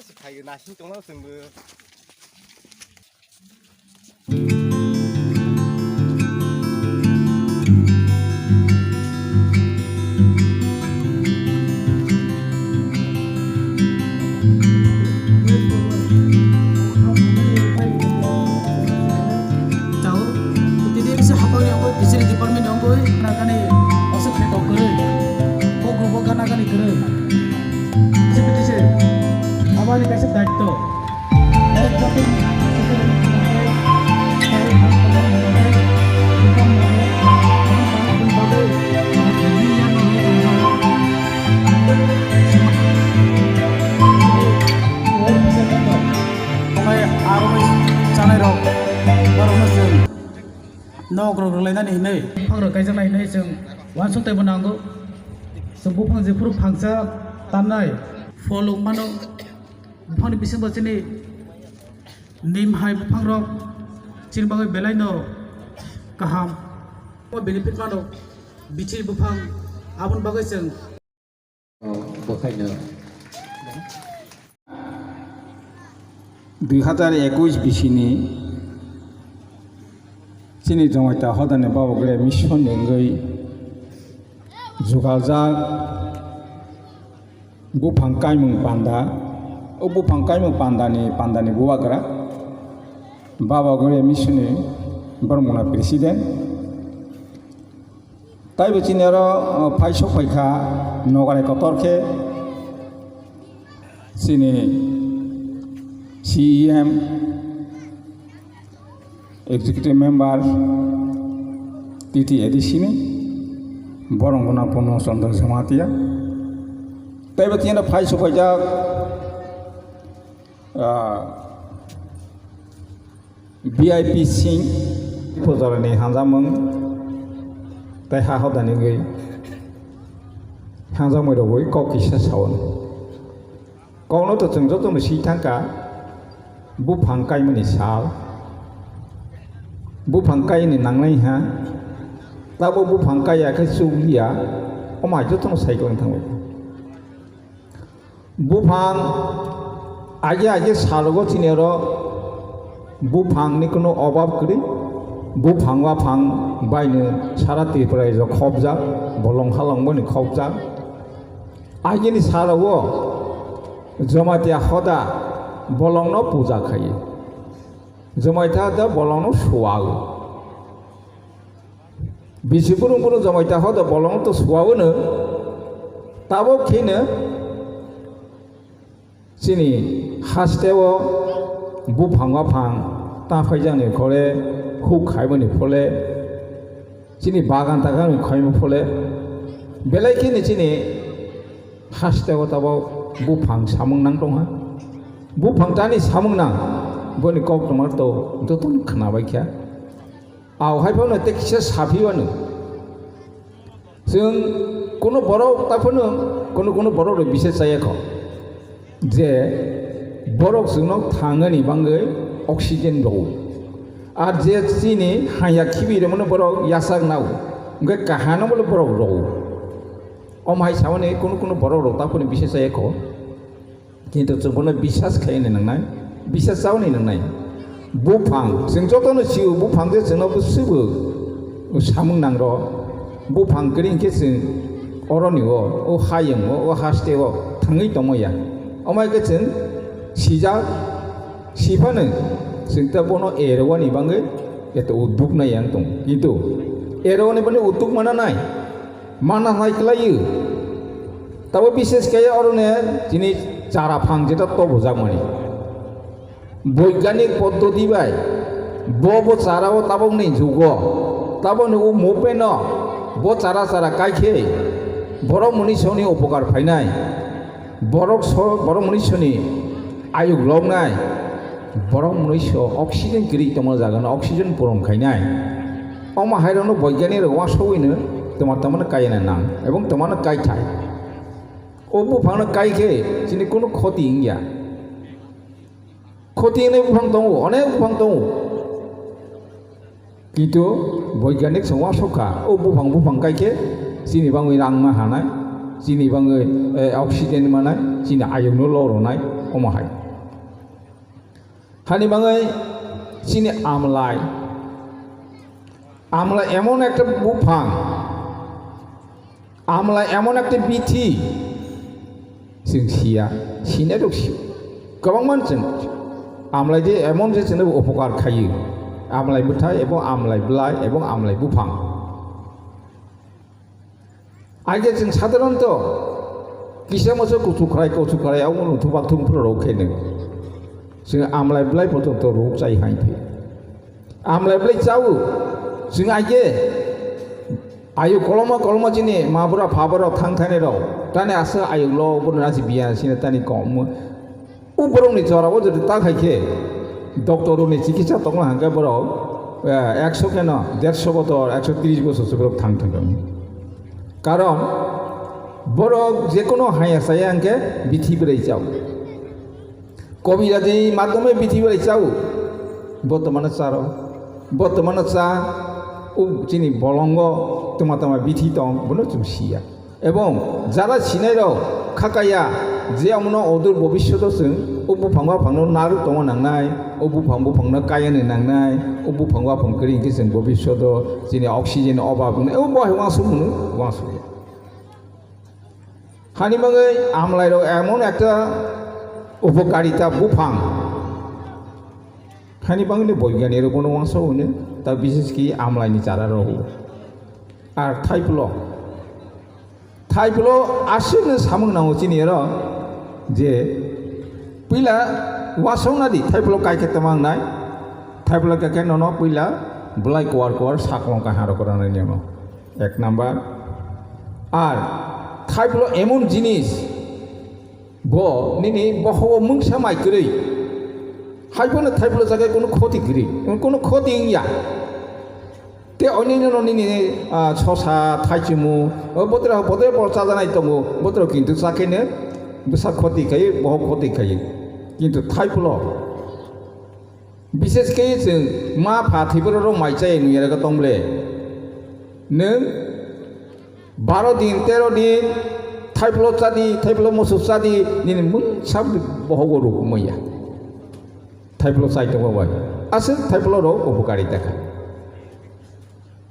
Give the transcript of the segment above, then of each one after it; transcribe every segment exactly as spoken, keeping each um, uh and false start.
Phaio nasing tongma chwngbo. Chao, tidi bisa hapang yang koi, fishery department yang koi, nagani, osok kheto koi, kok rubo gana gani koi. Sipitise, aboni kaisa daitto. Omo aroni chanai rok, borokno chwng nok rok rwlainani hinwi, phang rok kaijaknai hinwi chwng uansuk teibo nango. Chwng buphang jephuru phangsa tannai, phol wngmano, buphangni bisingo chini nim hai buphang rok chini bagwi belaino kaham. O benefit mano bithi buphang, aboni bagwi chwng. Bwkhaino dui hazar ekush bisini chini Jomaita hodani Baba Gre mission ni wngwi jugaljak buphang kaimung panda, o buphang kaimung pandani, pandani bubagra Baba Gre mission ni borok mungna president. Taibo chini oro, uh, phai sok phai kha, nogarai kotor khe chini C E M, Executive Member, T T A D C ni, borok gwnang Purno Chandra Jamatia. Taibo chini oro phai sok phai jak, uh, V I P sing pujarani hanjamung tei ha hodani wngwi hanjakmani rogwi kok kisa sao. Kokno to chwng jotono swi thangkha, buphang kaimani sal, buphang kaini nangnai ha, tabo buphang kaiya khe chukliya, omo hai jotono sai kwlwng thangwi. Buphang age age salogo chini oro buphangni kuno obab kwrwi. Buphang waphang baino sara Tripura rajyo khobjak, bolong halong boni khobjak. Agini salogo Jomatia hoda bolongno puja khaio. Jomaita hoda bolongno suao. Bisi burung burung Jomaita hoda bolong to suaono, tabok kheno chini hasteo buphang waphang ta phaijakni phole, huk khaimani phole, chini bagan ta khaimani phole, belai kheno chini hasteo tabok buphang samung nang tongha. Buphang tani samung nang, boni kok tongma to jotono khnabai kha. Ao hai phano tei kisa saphi wano. Chwng kuno borok ta phano kuno kuno borok rok bisa chaya kho je borok chwngno thangani bangwi oxygen rw. Ar je chini haya khibi rwmano borok yasak nao. Hwnkhe kahano bole borok rw. Om hai samani kuno kuno borok rok ta phano bisa chaya kho. Kintu chwng bono bisas khaini nangnai, bisas chauni nangnai. Buphang, chwng jotono sio, buphang je chwngno bwswbo samung nangro. Buphang kwrwi hinkhe chwng oroni o, o hayung o, o haste o thangwi tongma ya. Omo hai khe chwng sijak, siphano chwng ta bono erowani bangwi eto uduk nai yang tong. Kintu erowani bani uduk mana nai. Mana hai kwlaiyo. Tabo bises khe oroni chini chara phang jeta tobojakmani. Boiganik poddoti bai bo bo chara o tabokni jugo, tabokni o movement no bo chara chara kai khe borok mwnwi songni upokar phainai. Borok so, borok mwnwi songni ayuk loknai, borok mwnwi so oxygen kwrwi tongma jaga no oxygen puron khainai. Omo hai rok no boiganik rok uansugwi no twma twma no kaiya nang ebong twma no kai thai. O buphang no kai khe chini kunu khoti wngya. Khoti wngnai buphang tongo, onek buphang tongo. Kintu boiganik se uansuk kha, o buphang buphang kai khe chini bangwi rang ma hanai, chini bangwi, eh, oxygen manai, chini ayuk no loronai. Omo hai. Hani bagwi chini amlai, amlai emon ekta buphang, amlai emon ekta bithi, chwng siya, sinai rok sio. Kwbangma chwng amlai de emon je chwngno upokar khaio. Amlai bwthai ebo amlai bwlai ebo amlai buphang. Aige chwng sadharanto kisa masa kuchuk khlai, kuchuk khlai, abo nwng thubak thung phra rw khe nwng. Chwng amlai bwlai potonto rwk chai hai phi. Amlai bwlai chao. Chwng aige ayo koloma koloma chini ma bura pha bura thang thani rw. Tani asa ayo lo bura nasi biya sini tani kom. O borokni jorao jodi ta khai khe, doctor rokni chikitsa tongna hwnkhe borok, eh, ekso keno, derso botor, ekso tris bosor se borok thang thang. Karon borok jekono haya saya hwnkhe bithi bwrwi chao. Kobirajni madhyome bithi bwrwi chao. Botomano charo. Botomano cha, o chini bolongo tama tama bithi tong, bono chwng siya. Ebong jara sinairok khakaya je omono odur bobisyoto chwng o buphang baphangno narwk tongna nangnai, o buphang buphangno kayani nangnai, o buphang baphang kwrwi hwnkhe chwng bobisyoto chini oxygen obab wngnai, o bo hai uansuk mwnwi uansukya. Hani bagwi amlairok emon ekta upokarita buphang. Hani bagwi boiganirok bono uansuk hwnwi ta bises khe amlaini chara rok. Ar thaiplo. Thaiplo aswkno samung nango chini oro je puila uansukna di thaiplo kai khe tama wngnai. Thaiplo kai khe nono puila bwlai kuar kuar saklong kaha rok rwnai nemo. Ek number. Ar thaiplo emon jinis bo nini bohogo mungsa mai kwrwi. Haiphano thaiplo jaga kono khoti kwrwi, kono khoti wngya. Te onini no nini, ah, sosa, thaichimu, o botra, botra bo chajanai tongo, botra kintu chakhaino bwsa khoti khai, bohok khoti khai. Kintu thaiplo, bises khe chwng ma pha thwiborok rok mai chai nwi yarwkha tong ble. Nwng baro din, tero din, thaiplo chadi, thaiplo moso chadi, nini mungsa bohogo ruk maya. Thaiplo chai tongo bai. Aswk thaiplo rok upokari takha.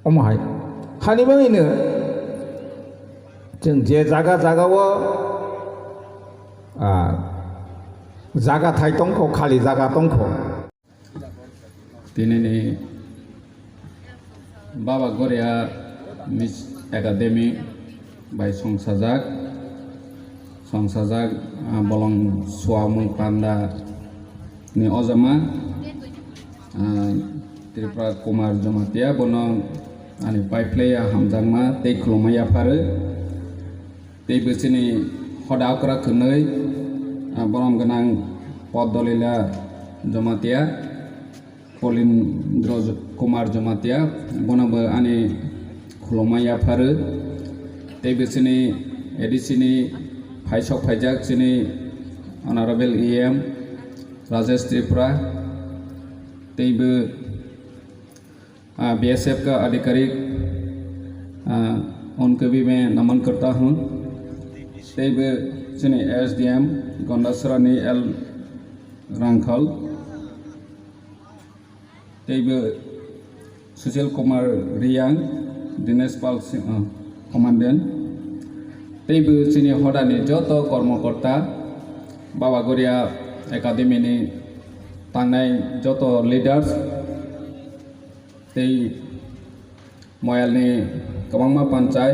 Omo hai. Hani bagwino chwng je jaga jagao, ah, jaga thai tongkho, khali jaga tongkho. Tinini Baba Goria Mis-, Academy bai songsajak, songsajak, ah, bolong suamung panda ni ojama, ah, Tripura Kumar Jamatia, bono ani pai phlaiya hamjakma tei khulumma yapharwi. Tei bwswini hoda okra kwnwi, ah, borom gwnang Podolila Jamatia, Polindro Kumar Jamatia, bono bo ani khulumma yapharwi. Tei bwswini A D C ni phaisok phaijak chini Honorable E M Rajesh Tripura, tei bo आ, बीएसएफ का अधिकारिक, आ, उनको भी मैं नमन करता हूँ। Tei bo chini S D M Gondasrani L Rangkhal, tei bo Sushil Kumar Riyang, Dinesh Pal Singh, ah, Commandant, tei bo chini hodani joto kormokorta, Baba Goria Academy ni tangnai joto leaders, tei moyalni kwbangma panchai,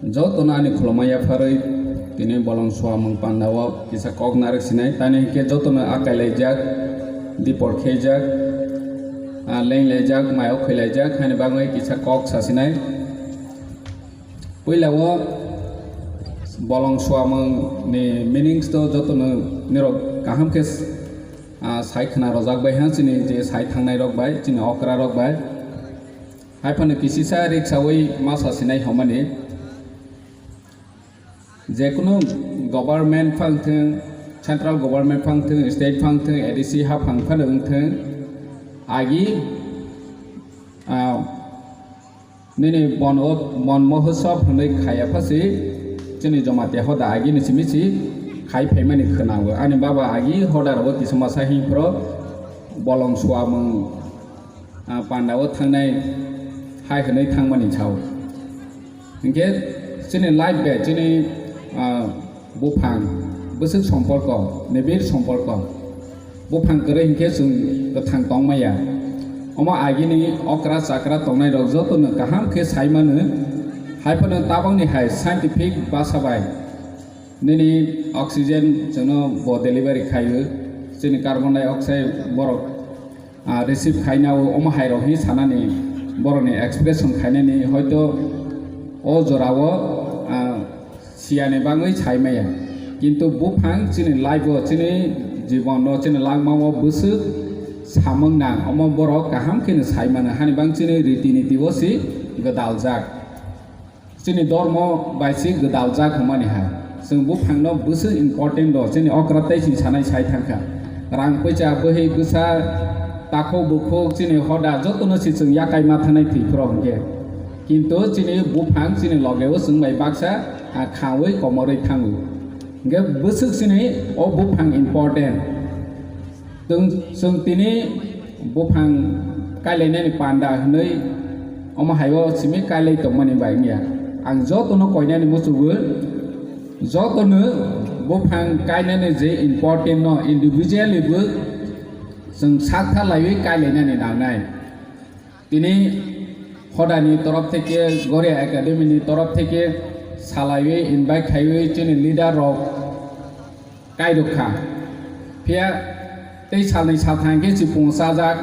jotono ani khulumma yapharwi tini bolong suamung pandao kisa kok narwk sinai, tani hinkhe jotono akai laijak, dipor kheijak, ah, leng laijak, mayo khwi laijak, haini bagwi kisa kok sasinai. Puila o bolong suamung ni meanings to jotono nirok kaham khe, ah, sai khna rojak bai ha chini je sai thangnai rok bai, chini okra rok bai. Hai phano kisisa riksaui ma sasinai homani. Jekunu government phang thung, central government phang thung, state phang thung, A D C ha phang phano wng thung, agi, ah, nini bon o, bon mohosob hwnwi khaya phasi, chini Jamatia hoda agi ni simi si Hai phaimani khwnao. Ani baba agi hoda rogo kisa masa himphro bolong suamung, ah, pandao thangnai hai hwnwi thangmani sao. Hinkhe chini life bai chini, ah, buphang bwswk somporko, nibir somporko. Buphang kwrwi hinkhe chwng kwthang tongmaya. Omo agini okra chakra tongnai rok jotono kaham khe sai mano. Haiphano tabangni hai scientific basa bai nini oxygen chwngno bo delivery khaio, chini carbon dioxide borok, ah, receive khainao, omo hai rok hi sanani borokni expression khainani hoito o jorao, ah, siyani bangwi sai maya. Kintu buphang chini life o, chini jibon o, chini langma o bwswk samung nang, omo borok kaham kheno sai mano, hani bang chini riti niti o si gwdaljak. Chini dormo bai si gwdaljak hwnmani hai. Chwng buphangno bwswk important do, chini okra tei si sanai sai thangkha. Rang poisa, bwhwi bwsa, takhuk bukhuk, chini hoda jotono si chwng yakai ma thanai thwi phro hwnkhe. Kintu chini buphang chini logeo chwng bai baksa, ah, khaui komorwi thango. Hwnkhe bwswk chini o buphang important. Chwng, chwng tini buphang kailainani panda hwnwi omo hai o simi kailai tongmani bai wngya. Ang jotono koinani muchugo, jotono buphang kainani je important no individually bo chwng sak tha laiwi kailainani nangnai. Tini hodani torof theke, Goria Academy ni torof theke salaiwi invite khaiwi chini leader rok kairwkha. Phiya tei salni salthang khe chipung chajak,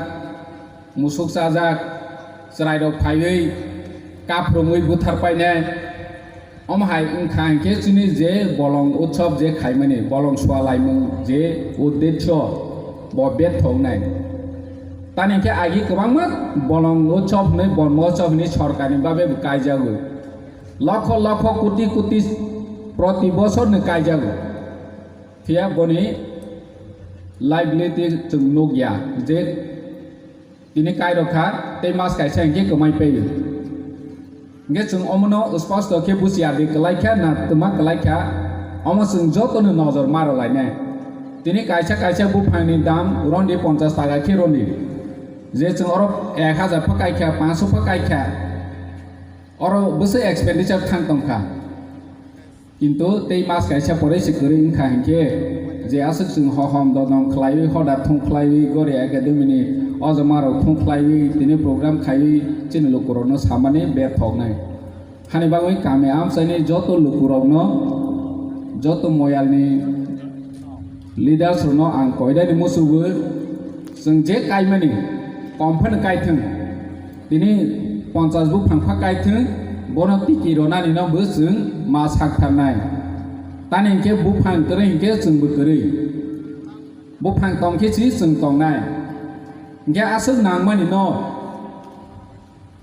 musuk chajak, chwrairok phaiwi kaprungwi buthar painai. Omo hai wngkha hinkhe chini je bolong utsob je khaimani, bolong sualaimung je uddesho bo bethoknai. Tani hinkhe agi kwbangma bolong utsob hwnwi, bolong utsob hwnwi sorkarni babe bo kaijago. Lokho lokho koti koti proti bosorno kaijago. Phiya boni livelihood chwng nukya je tini kairok kha tei mas kaisa hinkhe kwmai paio. Hinkhe chwng omono sposto khe buchiya di kwlai kha na twma kwlai kha, omo chwng jotono nojor ma rwlainai. Tini kaisa kaisa buphangni dam rondi ponchas taka khe rondi. Je chwng oro ek hajar pha kai kha, panch sho pha kai kha, oro bwswk expenditure thang tong kha. Kintu tei mas kaisa pore se kwrwi wngkha hinkhe, je aswk chwng hohom dodom khlaiwi, hoda thung khlaiwi, Goria Academy ni ojoma rok thung khlaiwi, tini program khaiwi chini lukurokno samani bethoknai. Hani bagwi kami amchaini joto lukurokno, joto moyalni leaders rokno ang koidani musugo, chwng je kaimani kom phano kaithwng, tini ponchas buphang pha kaithwng, bono tiki ronani no bo chwng ma sak tharnai. Tani hinkhe buphang kwrwi hinkhe chwngbo kwrwi. Buphang tong khe si chwng tongnai. Hinkhe aswk nangmani no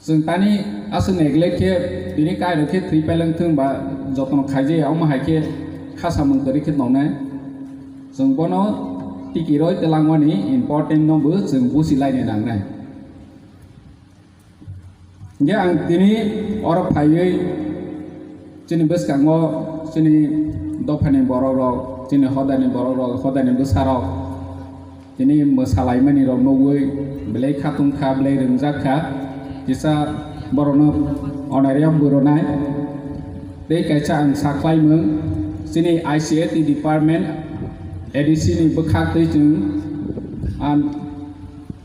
chwng tani aswk neglect khe tini kairok khe thwi paileng thwng ba jotono khaijaya, omo hai khe kha samung kwrwi khe tongnai. Chwng bono tiki roi twlangmani important no bo chwng buchi laina nangnai. Hinkhe ang tini oro phaiwi chini bwskango chini dophani borok rok, chini hodani borok rok, hodani bwsa rok, tini mwsalaimani rok nugwi belai khatung kha, belai rwngjak kha, kisa borokno honorarium bo rwnai. Tei kaisa ang sakhlaimung, chini I C A T department, A D C ni bwkhak twi chwng, ah,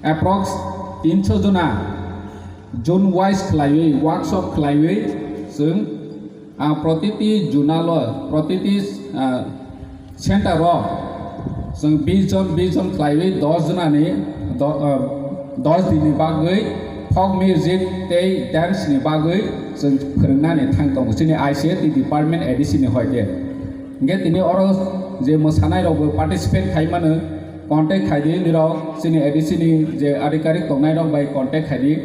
approx tinsho jona zone wise khlaiwi, workshop khlaiwi chwng, ah, protiti zonal o, protiti, ah, center o chwng bis jon, bis jon khlaiwi dos jonani do-, ah, dos din ni bagwi folk music tei dance ni bagwi chwng phwrwngnani thang tongo chini I C A T department A D C ni hoite. Hinkhe tini oro je mwsanai rokbo participate khai mano, contact khai di nirok chini A D C ni je adhikarik tongnai rok bai contact khai di.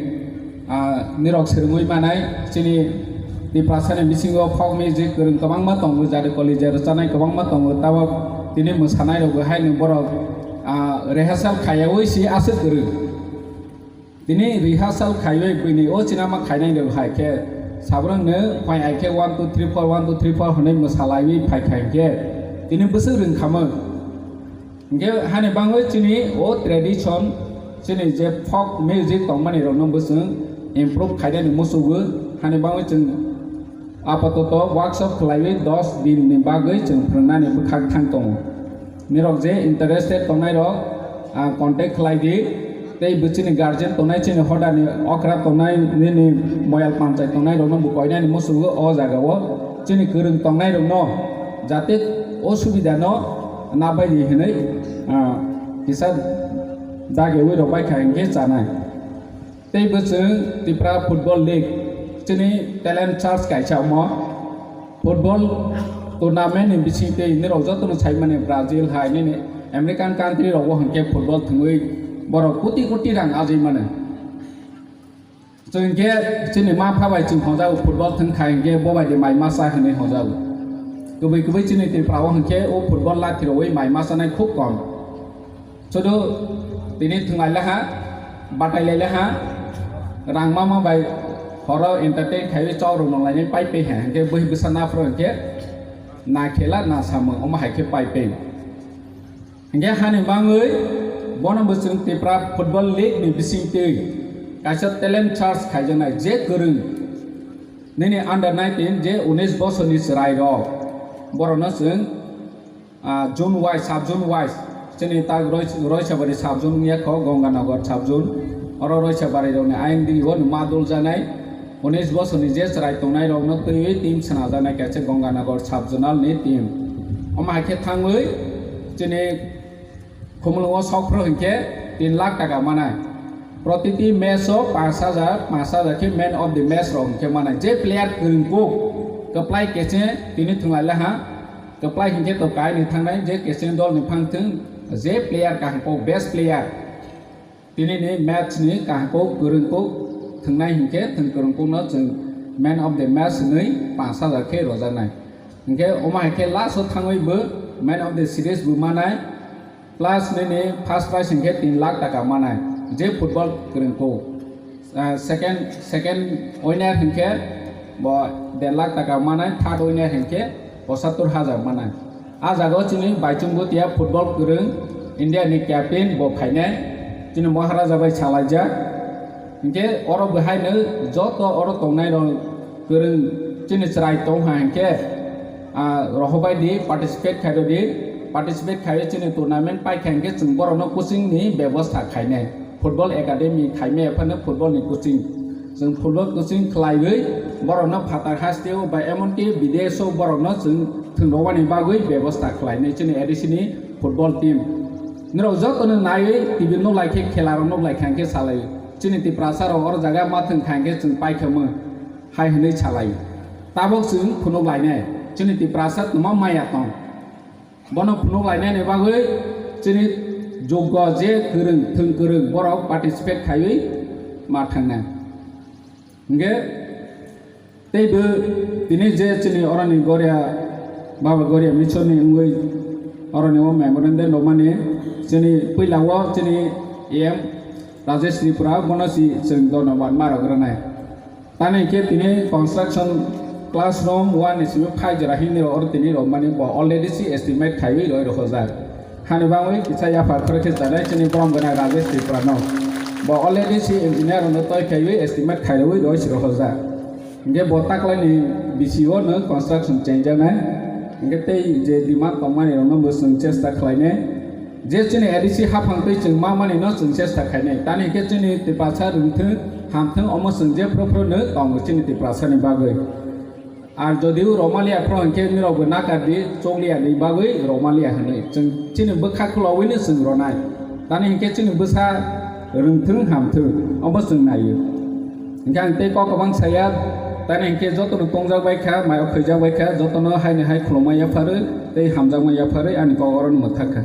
Ah, nirok swrwngwi manai chini Tiprasani bisingo folk music kwrwng kwbangma tongo, jadi koli je rwchanai kwbangma tongo, tabok tini mwsanai rokbo haino borok, ah, rehearsal khaiyawi si aswk kwrwng. Tini rehearsal khaiwi bini o chinama khainai rok hai khe sabrang no phai hai khe one two three four, one two three four hwnwi mwsalaiwi phai khai khe Tini bwswk rwngkhamung. Hingke hani bangwi chini o tradition, chini je folk music tongmani rokno bwswng improve khainani musugo. Hani bangwi chwng apatoto workshop khlaiwi dos din ni bagwi chwng phwrwngnani bwkhak thang tongo. Nirok je interested tongnai rok, ah, contact khlai di. Tei bo chini guardian tongnai, chini hodani okra tongnai, nini moyal panchai tongnai rokno bo koinani musugo o jaga o. Chini kwrwng tongnai rokno jate o subida no nabai di hinwi, ah, kisa dagewi rok bai kha hingke chanai. Tei bo chwng Tipra Football League chini talent search kaisa omo. Football tournament ni bising tei nirok jotono saimani Brazil hai nini American country rogo hingke football thwngwi borok koti koti rang ajai mano. Chwng khe chini ma pha bai chwng hojago football thwng kha hingke bo bai de mai masa hinwi hojago. Kubui kubui chini Tripura o hingke o football lathi rogwi mai masa nai khub kom. Sudu tini thwnglai laha, batai lai laha, rang mama bai horo entertain khaiwi chok rok nang lainai pai pe ha, hingke bwhi bwsa naphro hingke na khela na samung omo hai khe pai pe. Hingke hani bangwi bono bwswng Tipra Football League ni bisingtwi kaisa talent search khaijaknai je kwrwng nini under nineteen je unis bosorni chwrai rok borokno chwng ah, zone wise, sub zone wise, chini tak Rois-, Roisabari sub zone wngya kho, Ganganagar sub zone. Oro Roisabari rokni I N D O ni ma dol janai, unis bosorni je chwrai tongnai rokno twiwi team sna janai kaisa Ganganagar sub zonal ni team. Omo hai khe thangwi chini Khumulwngo sokphru hinkhe tin lakh taka manai. Protiti match o panch hajar, panch hajar khe man of the match rok hinkhe manai. Je player kwrwng kuk, kwplai kecheng tini thwnglai laha, kwplai hinkhe to kainwi thangnai, je kecheng dol ni phang thwng, je player kaham kok, best player, tini ni match ni kaham kok, kwrwng kok thwngnai hinkhe thwng kwrwng kok no chwng man of the match hinwi panch hajar khe rojaknai. Hinkhe omo hai khe last o thangwi bo man of the series bo manai. Plus nini first prize hinkhe tin lakh taka manai, je football kwrwng kuk. Ah, second, second winner hinkhe bo der lakh taka manai, third winner hinkhe pochattor hajar manai. A jaga o chini Baichung Bhutia football kwrwng India ni captain bo phainai, chini Maharaja bai salaijak. Hinkhe oro bo haino joto oro tongnai rok kwrwng chini chwrai tong ha hinkhe, ah, rohorbai di, participate khai rw di, participate khai chini tournament pai kha hinkhe chwng borokno coaching ni bebosta khainai, football academy khaimaya phano football ni coaching, chwng football coaching khlaiwi borokno phatar hasteo ba emonki bidesh o borokno chwng thwngwani bagwi bebosta khlainai chini A D C ni football team. Norok jotono naiwi T V nuklai khe, khela rok nuklai kha hinkhe salai chini Tiprasa rok oro jaga ma thwng kha hinkhe chwng pai kha mung. Hai hwnwi salai. Tabuk chwng phunuk lainai, chini Tiprasa twma maya tong. Bono phunuk lainani bagwi chini joggo je kwrwng, thwng kwrwng borok participate khaiwi ma thangnai. Hinkhe teibo tini je chini oroni Goria, Baba Goria Misoni wngwi oroni o memorandum rwmani chini puila o chini A M Rajesh Tripura bono si chwng dhonobad ma rwgranai. Tamni khe tini construction classroom one ni simi phai jora himni oro tini romani bo already si estimate khaiwi roi rohorjak. Hani bangwi kisa yaphar phre khe chanai chini borom gwnang Rajesh Tripura no. Bo already si engineer no toi khaiwi estimate khaiwi roi si rohorjak. Hinkhe bo taklaini B C O no construction chengjaknai. Hinkhe tei je demand tongmani rokno bo chwng chesta khlainai. Je chini A D C haphang twi chwng ma mani no chwng chesta khainai. Tani hinkhe chini Tiprasa rwngthwng, hamthwng omo chwng je phru phru no tongo chini Tiprasa ni bagwi. Ar jodi o romaliya phru hinkhe nirok bo nakar di chokliya ni bagwi romaliya hinwi. Chwng chini bwkha khulogwi no chwng ronai. Tani hinkhe chini bwsa rwngthwng hamthwng omo chwng naio. Hinkhe ang tei kok kwbang saya, tani hinkhe jotono tongjak bai kha, mayo khwijak bai kha, jotono haini hai khulumma yapharwi tei hamjakma yapharwi ani kok orono mwthak kha.